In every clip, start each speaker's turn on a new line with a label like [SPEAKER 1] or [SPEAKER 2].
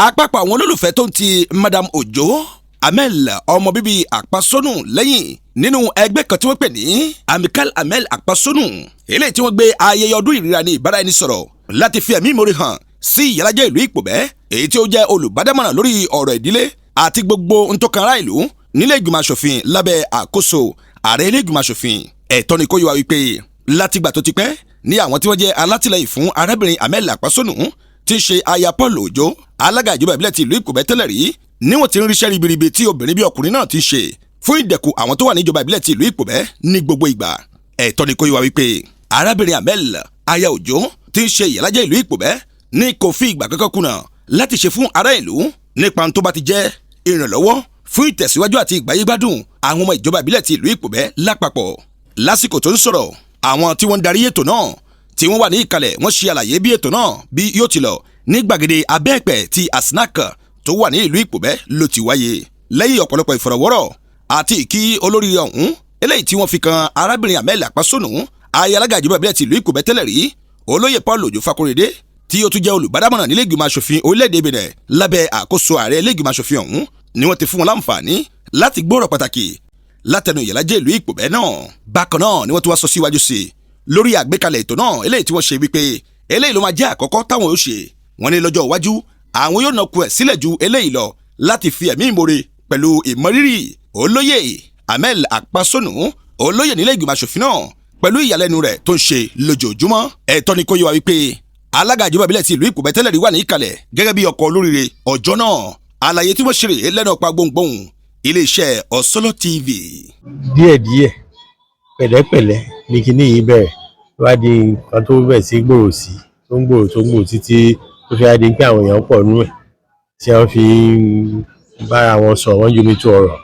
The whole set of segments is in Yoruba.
[SPEAKER 1] Àpapọ̀ àwọn olólùfẹ́ tó ń ti Madam Ojo Amel, ọmọ bíbí Àpasónù lẹ́yìn nínú ẹgbẹ́ kan tí wọ́n pè ní Amical Amel Àpasónù, eléyìí tí wọ́n gbé ayẹyẹ ọdún ìríra ní ìbáraẹnisọ̀rọ̀ láti fi ẹ̀mí ìmoore hàn sí ìyálàjẹ́ ìlú Ìpòbẹ́, èyí tí ó jẹ́ olùbádámọ̀ràn lórí ọ̀rọ̀ ìdílé àti gbogbo ntọ́kan ará ìlú nílé ìgbìmọ̀ asòfin lábẹ́ àkóso ààrẹ ilé ìgbìmọ̀ asòfin. Ẹ̀tọ́ ni kó yé wa wípé látìgbà tó ti pẹ́ ní àwọn tí wọ́n jẹ́ alátìlẹyìn fún arábìnrin Amel Àpasónù, tí í ṣe aya Paul Òjó, alága ìjọba ìbílẹ̀ ti ìlú Ìpòbẹ́ tẹ́lẹ̀ rí, níwọ̀n ti ń ríṣẹ́ ribiribi tí obìnrin bí ọkùnrin náà ti ṣe fún ìdẹ̀kùn àwọn tó wà níjọba ìbílẹ̀ ti ìlú Ìpòbẹ́ ní gbogbo ìgbà. Ẹ̀tọ́ ni kó yé wa wípé arábìnrin Amel aya Òjó, tí ń ṣe ìyálàjẹ́ ìlú Ìpòbẹ́, ní kò fi ìgbà kankan kùnà láti ṣe fún ará ìlú nípa tó bá ti jẹ́ ìrànlọ́wọ́ fún ìtẹ̀síwájú àti ìgbáyégbádùn àwọn ọmọ ìjọba ìbílẹ̀ ti ìlú Ìpòbẹ́ lápapọ̀. Lásìkò tó ń sọ̀rọ̀, àwọn tí wọ́n ń darí ètò náà tí wọ́n wà ní ìkàlẹ̀, wọ́n ṣe àlàyé bí ètò náà bí yóò ti lọ ní gbàgede abẹ́ẹ̀pẹ̀ ti Asnak tó wà ní ìlú Ìpòbẹ́ ló ti wáyé. Lẹ́yìn ọ̀pọ̀lọpọ̀ ìfọ̀rọ̀wọ́rọ̀ àti ìkí olórí ọ̀hún, eléyìí tí wọ́n fi kan arábìnrin Amel Àpasónù, aya alága ìjọba ìbílẹ̀ ti ìlú Ìpòbẹ́ tẹ́lẹ̀ rí, olóyè Paul Òjó Fakorede, tí ó tún jẹ́ olùbádámọ̀ràn nílé ìgbìmọ̀ asòfin orílẹ̀-èdè Benin lábẹ́ àkóso ààrẹ ilé ìgbìmọ̀ asòfin ọ̀hún, ni wọ́n ti fún wọn láǹfààní láti gbọ́rọ̀ pàtàkì látẹnu ìyálàjẹ́ ìlú Ìpòbẹ́ náà. Bákan náà ni wọ́n tún wá sọ síwájú sí i lórí àgbékalẹ̀ ètò náà, eléyìí tí wọ́n ṣe wípé eléyìí ló máa jẹ́ àkọ́kọ́ táwọn yóò ṣe. Wọ́n ní lọ́jọ́ iwájú, àwọn yóò nàkú ẹ̀ sílẹ̀ ju eléyìí lọ láti fi ẹ̀mí ìmoore pẹ̀lú ìmọrírì olóyè Amel Àpasónù, olóyè nílé ìgbìmọ̀ asòfin náà, pẹ̀lú ìyàlẹ́nu rẹ̀ tó ń ṣe lójoojúmọ́. Ẹ̀tọ́ ni kó yé wa wípé alága ìjọba ìbílẹ̀ ti ìlú Ìpòbẹ́ tẹ́lẹ̀ rí wà ní ìkàlẹ̀ gẹ́gẹ́ bí ọkọ̀ olóríire ọjọ́ náà. Àlàyé tí wọ́n ṣe rèé lẹ́nu ọ̀pá gbohùngbohùn iléeṣẹ́ Ọ̀sọ́lọ́ TV.
[SPEAKER 2] Díẹ̀díẹ̀, pẹ̀lẹ́pẹ̀lẹ́ ni kinní yìí bẹ̀rẹ̀ wá di nǹkan tó bẹ̀rẹ̀ sí gbòòrò sí, tó ń gbòòrò, tó ń gbòòrò, títí tó fi wá di pé àwọn èèyàn pọ̀ nínú ẹ̀, tí wọ́n fi ń bára wọn sọ̀rọ̀, wọ́n jomi tó ọ̀rọ̀,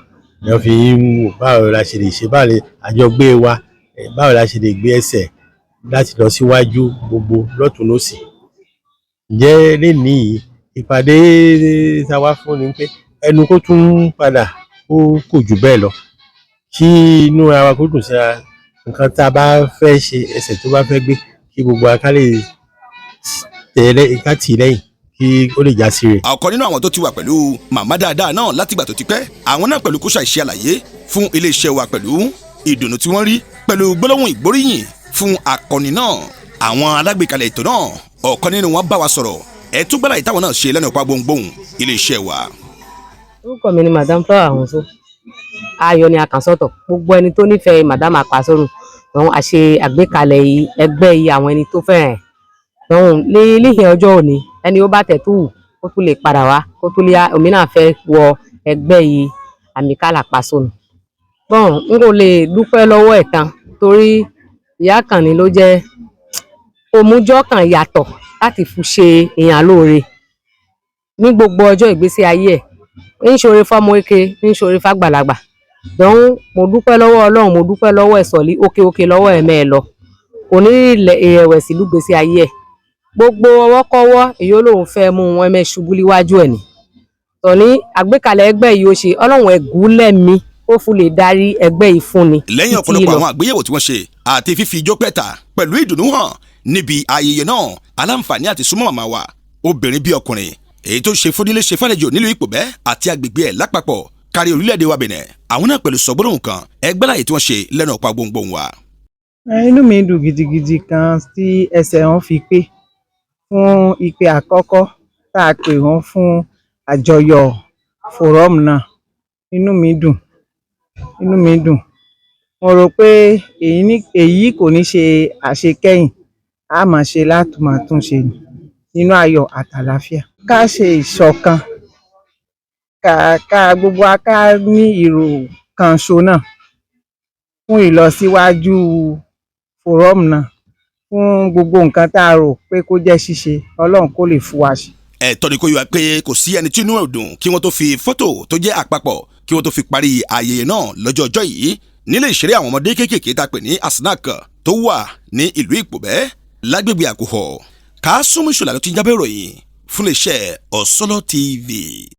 [SPEAKER 2] ni wọ́n fi ń wò báwo la ṣe lè ṣe, báwo lè àjọgbé wa, báwo la ṣe lè gbé ẹsẹ̀ láti lọ síwájú gbogbo lọ́tùn lósì. Ǹjẹ́ lénìí yìí, ìpàdé tá a wá fún ni pé ẹnu kó tún padà kó kò jù bẹ́ẹ̀ lọ, kí inú ara wa kó dùn síra. Nǹkan tá a bá fẹ́ ṣe, ẹsẹ̀ tó bá fẹ́ gbé, kí gbogbo wa ká lè tẹ̀lé, ká tì í lẹ́yìn, kí ó lè já sí rẹ̀.
[SPEAKER 1] Ọ̀kan nínú àwọn tó ti wà pẹ̀lú màmá dáadáa náà látìgbà tó ti pẹ́, àwọn náà pẹ̀lú kó ṣàìṣe àlàyé fún iléeṣẹ́ wa pẹ̀lú ìdùnnú tí wọ́n rí pẹ̀lú gbólóhùn ìgbóríyìn fún akọni náà. Àwọn alágbèékalẹ̀ ètò náà, ọ̀kan nínú wọn bá wa sọ̀rọ̀. Ẹ̀ tún gbọ́dọ̀ ìtàwọn náà ṣe lẹ́nu ọ̀pá gbohùngbohùn iléeṣẹ́ wa.
[SPEAKER 3] Orúkọ mi ni Madam Flower Ahunso. Ayọ̀ ni àkànṣọ́tọ̀ gbogbo ẹni tó nífẹ̀ẹ́ Madam Àpasónù. Òun àṣe àgbékalẹ̀ yìí, ẹgbẹ́ yìí, àwọn ẹni tó fẹ́ràn ẹ̀ òun ní líhìn ọjọ́ òní, ẹni ó bá tẹ̀ tó wù kó tún lè padà wá, kó tún lè òmíràn fẹ́ wọ ẹgbẹ́ yìí, Amical Àpasónù. Bọ́n n kò lè dúpẹ́ lọ́wọ́ ẹ̀ tán, torí ìyá kan ni ló jẹ́ òmùjọ́ kan yàtọ̀ láti fi ṣe èèyàn lóore ní gbogbo ọjọ́ ìgbésí ayé ẹ̀. Ń ṣoore fọ́mọ eke, ń ṣoore fàgbàlagbà. Dọ̀hún, mo dúpẹ́ lọ́wọ́ Ọlọ́run, mo dúpẹ́ lọ́wọ́ ẹ̀ sọ̀lí òkè òkè lọ́wọ́ ẹ̀ mẹ́ẹ̀ lọ, kò ní ìrẹ̀wẹ̀sì lúgbèsí ayé ẹ̀. Gbogbo ọwọ́kọ́wọ́ èyí ó lóun fẹ́ mú wọn mẹ́ ṣubú níwájú ẹ̀ ní tọ̀ní. Àgbékalẹ̀ ẹgbẹ́ yìí, ó ṣe Ọlọ́run ẹ̀gún lẹ́mí ó fún lè darí ẹgbẹ́ yìí fún ni.
[SPEAKER 1] Lẹ́yìn
[SPEAKER 3] títí
[SPEAKER 1] ọ̀pọ̀lọpọ̀
[SPEAKER 3] lọ.
[SPEAKER 1] Àwọn àgbéyẹ̀wò tí wọ́n ṣe àti fífi ijó pẹ̀ta pẹ̀lú ìdùnnú hàn níbi ayẹyẹ náà, aláǹfààní àti súnmọ́ màmá wa, obìnrin bí ọkùnrin, èyí tó ṣe fúnilé ṣe fàlejò nílùú Ìpòbẹ́ àti agbègbè ẹ̀ lápapọ̀ kárí orílẹ̀-èdè wa Bẹ̀nẹ̀, àwọn náà pẹ̀lú sọgbọ́dọ̀ kan ẹgbẹ́ láyè tí wọ́n ṣe lẹ́nu ọ̀pá gbohùngbohùn wa.
[SPEAKER 4] Inú mi dùn gidigidi kan tí ẹsẹ̀ wọn fi pé fún ìpè àkọ́kọ́ tá a pè wọ́n fún àjọyọ̀ forum náà. Inú mi dùn, inú mi dùn. Mo rò pé èyí kò ní ṣe àṣekẹ́yìn, a máa ṣe láti máa tún ṣe ni nínú ayọ̀ àtàlàáfíà. Ká ṣe ìṣọ̀kan, ká gbogbo wa ká ní ìrò kan ṣo náà fún ìlọsíwájú forum náà, fún gbogbo nǹkan tá a rò pé kó jẹ́ ṣíṣe, Ọlọ́run kó lè fún wa ṣe.
[SPEAKER 1] Ẹ̀tọ́ ni kó yé wa pé kò sí ẹni tí inú ẹ̀ dùn kí wọ́n tó fi fọ́tò tó jẹ́ àpapọ̀ kí wọ́n tó fi parí ayẹyẹ náà lọ́jọ́ ọjọ́ yìí nílé ìṣeré àwọn ọmọdé kéékèèké tá a pè ní Asnak tó wà ní ìlú Ìpòbẹ́ lágbègbè Àkùhọ̀. Kásùmù Ìṣọ̀lá ló ti ń jábọ̀ ìròyìn fún iléeṣẹ́ Ọ̀sọ́lọ́ TV.